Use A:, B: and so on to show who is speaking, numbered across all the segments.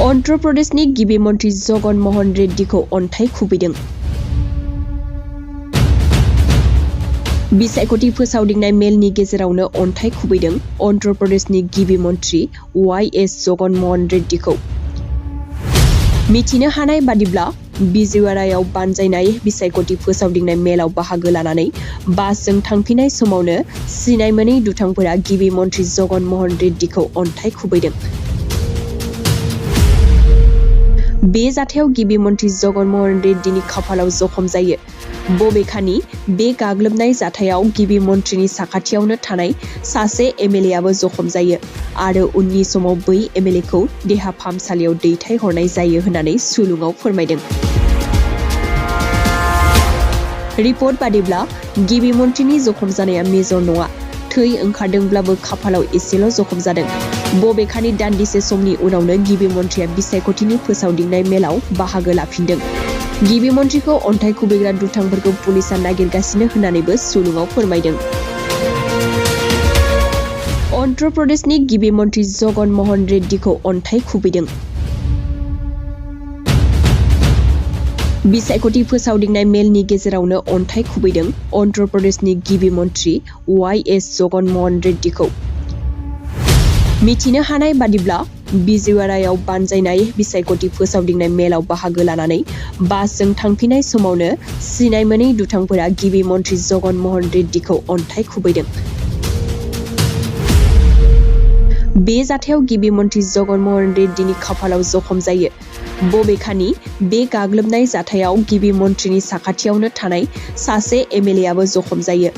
A: अन्ध्र प्रदेशनि गिबि मन्थ्रि जग'न मह'न रेड्डीखौ अन्थाइ खुबैदों। बिसायख'थि फोसावदिंनाय मेलनि गेजेरावनो अन्थाइ खुबैदों अन्ध्र प्रदेशनि गिबि मन्थ्रि वाइएस जग'न मह'न रेड्डीखौ। मिथिनो हानाय बादिब्ला बिजयवाड़ायाव बानजायनाय बिसायख'थि फोसावदिंनाय मेलाव बाहागो लानानै बासजों थांफिनाय समावनो सिनाय मोनै दुथांफोरा गिबि मन्थ्रि जग'न मह'न रेड्डीखौ अन्थाइ खुबैदों। बे जाथायाव गिबि मन्थ्रि जग'न मह'न रेड्डीनि खाफालाव जखम जायो। बबेखानि बे गाग्लोबनाय जाथायाव गिबि मन्थ्रिनि साखाथियावनो थानाय सासे एमएलएआबो जखम जायो आरो उननि समाव बै एमएलएखौ देहा फाहामसालियाव दैथायहरनाय जायो होननानै सुलुङाव फोरमायदों। रिपर्ट बादिब्ला गिबि मन्थ्रिनि जखम जानाया मेजर नङा। थै ओंखारदोंब्लाबो खाफालाव एसेल' जखम जादों। बबेखानि दान्दिसे समनि उनावनो गिबि मन्थ्रिया बिसायख'थिनि फोसावदिंनाय मेलाव बाहागो लाफिनदों। गिबि मन्थ्रिखौ अन्थाइ खुबैग्रा दुथांफोरखौ पुलिसआ नागिरगासिनो होननानैबो सुलुङाव फोरमायदों। अन्ध्र प्रदेशनि गिबि मन्थ्रि जग'न मह'न रेड्डीखौ अन्थाइ खुबैदों। बिसायख'थि फोसावदिंनाय मेलनि गेजेरावनो अन्थाइ खुबैदों अन्ध्र प्रदेशनि गिबि मन्थ्रि वाइएस जग'न मह'न रेड्डीखौ। मिथिनो हानाय बादिब्ला बिजयवाड़ायाव बानजायनाय बिसायख'थि फोसावदिंनाय मेलाव बाहागो लानानै बासजों थांफिनाय समावनो सिनाय मोनै दुथांफोरा गिबि मन्थ्रि जग'न मह'न रेड्डीखौ अन्थाइ खुबैदों। बे जाथायाव गिबि मन्थ्रि जग'न मह'न रेड्डीनि खाफालाव जखम जायो। बबेखानि बे गाग्लोबनाय जाथायाव गिबि मन्थ्रिनि साखाथियावनो थानाय सासे एमएलएआबो जखम जायो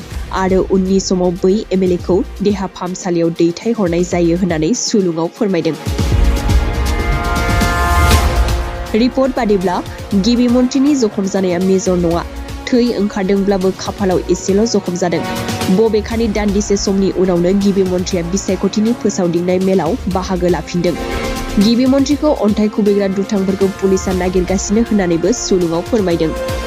A: आरो उननि समाव बै एमएलएखौ देहा फाहामसालियाव दैथायहरनाय जायो होननानै सुलुङाव फोरमायदों। रिपर्ट बादिब्ला गिबि मन्थ्रिनि जखम जानाया मेजर नङा। थै ओंखारदोंब्लाबो खाफालाव एसेल' जखम जादों। बबेखानि दान्दिसे समनि उनावनो गिबि मन्थ्रिया बिसायख'थिनि फोसावदिंनाय मेलाव बाहागो लाफिनदों। गिबि मन्थ्रिखौ अन्थाइ खुबैग्रा दुथांफोरखौ पुलिसआ नागिरगासिनो होननानैबो सुलुङाव फोरमायदों।